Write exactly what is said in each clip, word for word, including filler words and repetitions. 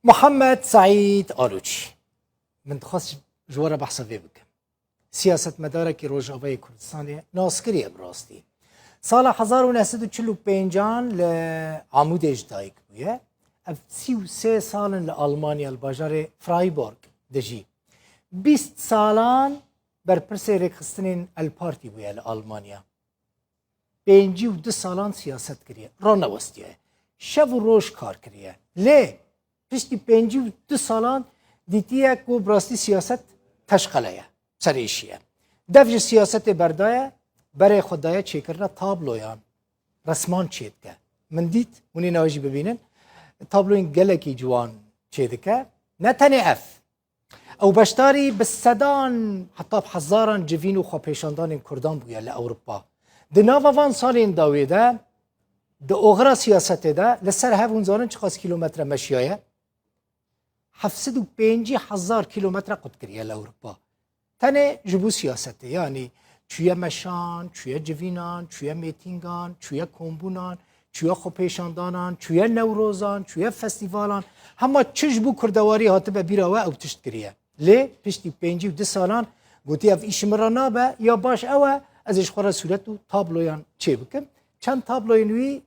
Muhammed Seîd Aluçî. Min dixwest ji we re behsa vê bikim. Siyasetmedarekî Rojavayê Kurdistanê naskirî ye bi rastî. Sala hezar û neh sed û çil û pêncan li Amûdê ji dayik bûye. Ev sî û sê sal in li Almanya, li bajarê Freiburg dijî. Bîst salan berpirsê rêkxistinên El Partî bûye li Almanya. Pêncî û du salan siyaset kiriye. Ranewestiye. Şev û roj kar kiriye. Lê piştî pêncî û du salan dîtiye ku bi rastî siyaset teşqele ye. Serêşî ye. Dev ji siyasetê berdaye, berê xwe daye çêkirina tabloyan. Resman çêdike. Min dît, hûn ê niha jî bibînin. Tabloyên gelekî ciwan çêdike. Ne tenê ev. Ew beşdarî bi sedan, heta bi hezaran civîn û xwepêşandanên Kurdan bûye li Ewropa. Di nava van salên dawê de, di oxira siyasetê de, li ser hev hûn zanin çiqas kîlometre meşiyaye? Heft sed û pêncî hezar kîlometre qut kiriye li Ewropa. Tenê ji bo siyasetê, yanî çûye meşan, çûye civînan, çûye mêtîngan, çûye kombûnan, çûye xwepêşandanan, çûye newrozan, çûye festîvalan, hema çi ji bo kurdewarî hatibe bîra we, ew tişt kiriye. Lê piştî pêncî û du salan gotiye, ev îş ji min re nabe, ya baş ew e, ez ê ji xwe re sûret û tabloyan çê bikim. Çend tabloyên wî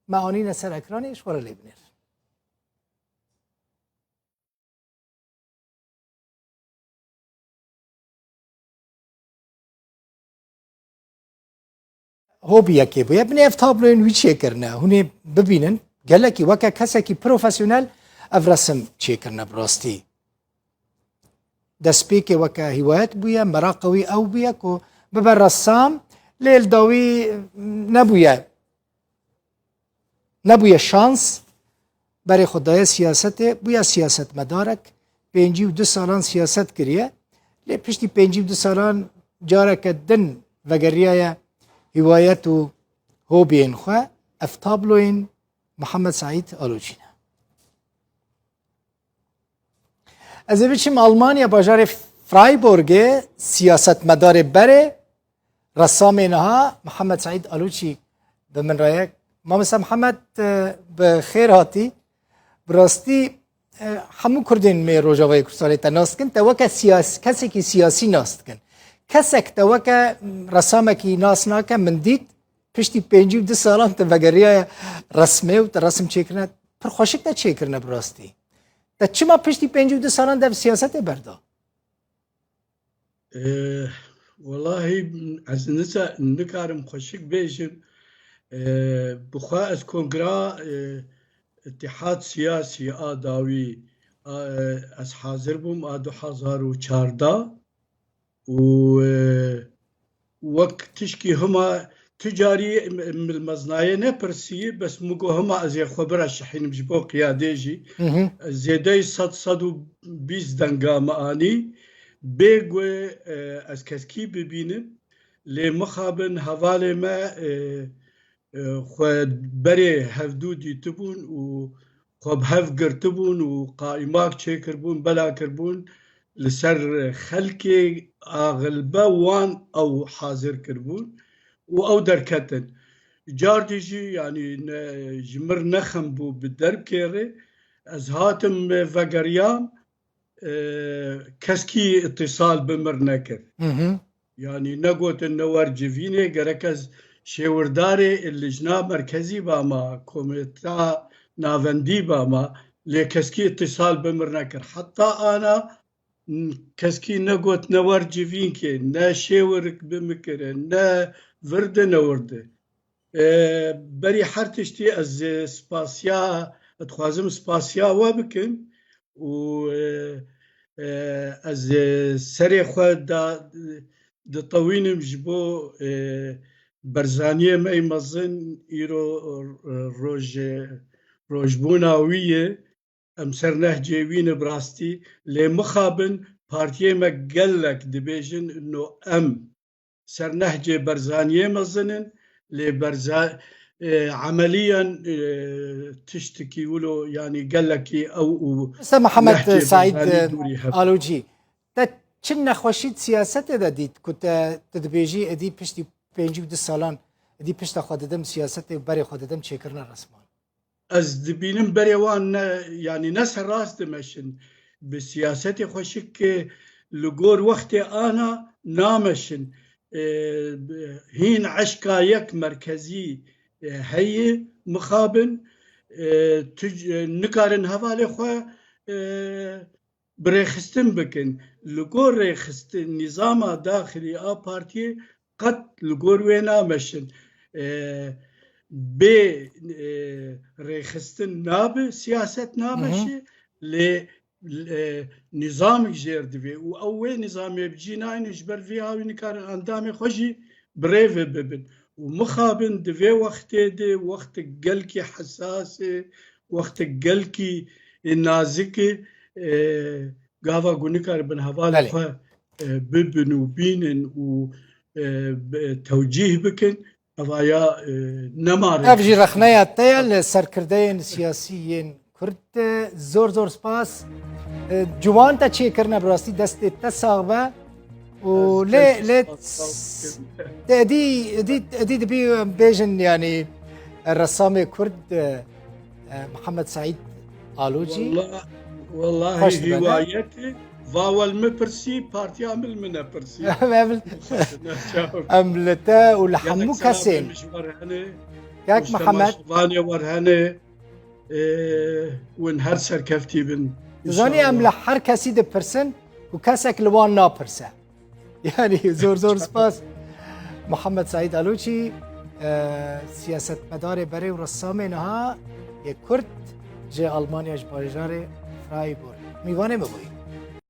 me anîne ser ekranê, ji xwe re lê binêr. Hobiyekê bûye. Binê ev tabloyên wî çêkirine. Hûn ê bibînin. Gelekî weke kesekî profesyonel ev resim çêkirine bi rastî. Destpêkê weke hîwayet bûye, meraqa wî ew bûye ku bibe ressam, lê li dawî nebûye. Nebûye şans, berê xwe daye siyasetê, bûye siyasetmedarek, pêncî û du salan siyaset kiriye, lê piştî pêncî û du salan careke din vegeriyaye hîwayet û hobiyên xwe, ev tabloyên Mihemed Seîd Aloçî ne. Ez ê biçim Almanya, bajarê Freiburgê, siyasetmedarê berê, ressamê niha Mihemed Seîd Alûçî bi min re ye. Mamoste Mihemed, e, bi xêr hatî. Bi rastî, e, hemû Kurdên me Rojavayê Kurdistanê te nas dikin, te weke siyas-, kesekî siyasî nas dikin. Kesek te weke ressamekî nas nake, min dît, piştî pêncî û du salan te vegeriyaye resmê û te resim çêkirine, pir xweşik te çêkirine bi rastî. Te çima piştî pêncî û du salan dev siyasetê berda? Ee, Welahî ez nisa-, nikarim xweşik bêjim. Ee, bi xwe ez kongra, e, Îtîhad Siyasî a dawî, a, e, ez hazir bûm a du hezar û çardeh. Û, e, wek tişkî hima tu carî m-, m-, meznayê nepirsî, bes min got hima ez ê xwe bireşihînim ji bo qiyadê jî. Hı hı. Zêdeyî sed, sed û bîst denga me anî. Bê ku, e, ez keskî bibînim, lê mixabin hevalê me, e, e, xwe berê hevdû dîtibûn û xwe bi hev girtibûn û qaimak çêkiribûn, bela kiribûn, li ser xelkê axilbe wan ew hazir kiribûn û ew derketin. Cardî jî, yanî ne, ji mir nexem bû bi derbkê rê, ez hatim vegeriyam, e, keskî îtîsal bi mir nekir. Hı hı. Yanî negotin ne wer civînê, gerek ez şêwirdarê lijna merkezî bama, komîta navendî bama, lê keskî îtîsal bi mir nekir. Heta ana, n-, keskî negot ne wer civînkê, ne şêwirik bi min kirin, ne virdi ne wirdi. E, Berî her tiştî ez, e, spasiya, dixwazim spasiya we bikim û, e, e, ez, e, serê xwe da, ditewînim ji bo, e, Barzaniyê me yê mezin îro, e, roj, e, rojbûna wî ye. Em ser nehcê wî ne bi rastî, lê mixabin partiyê me gelek dibêjin, no em ser nehcê Barzaniyê mezin in, lê Berza-, e, emeliyan, e, tiştekî wilo, yanî gelekî ew û Mr. Mihemed nehcê Seîd, Barzanî e, dûrî hev. Alûcî, te çi nexweşî di siyasetê de dît ku te, tu dibêjî, êdî piştî pêncî û du salan, êdî pişta xwe didim siyasetê û berê xwe didim çêkirina resman? ez dibînim berê wan ne, yanî ne serrast dimeşin. Bi siyasetê xweşik li gor wextê ana nameşin. E, hîn eşka yek merkezî, e, heye mixabin. E, tu c-, e, nikarin hevalê xwe, e, bi rêxistin bikin. Li gor rêxistin, nîzama daxilî a partiyê qet li gor wê nameşin. E, bê, e, rêxistin nabe, siyaset nameşe, lê, e, nîzamik jêr divê û ew wê nîzamê bi cî nayne, ji ber vê awî nikarin endamê xwe jî bi rê ve bibin. Û mixabin di vê wextê de, wextek gelkî hesas e, wextek gelkî, e, nazik e, e, gava ku nikarin bin hevalê Belê. xwe, e, bibin û bînin û, e, bi-, tewcîh bikin, evaya, e, nemare. Ev jî rexneya te ye li serkirdeyên siyasî yên Kurd. E, zor zor spas. E, ciwan te çêkirine, bi rastî destê te sax be. Û Ez lê, gelkî lê spas, sağ ol. te edî, edî, edî dibî bêjin, yanî, e, ressamê Kurd, e, e, Mihemed Seîd Alocî. Walla-, wallahî Xweş dibe, ne? Hîwayetê, va wel min pirsî, partiya min min nepirsî. Em, em, em li te û li hemû Gelek kesên. Selamê min ji we re hene. Kek Rostem Mihemed. Aşivanê we re hene. E, win her serkeftî bin. Dizanî em Înşallah. Li her kesî dipirsin û kesek li wan napirse. Yani zor zor spas. Muhammed Saîd Alûçî, e, siyasetmedarê berê û ressamê niha yê Kurd ji Almanya, ji bajarê Freiburg. Mîvanê me bûyî.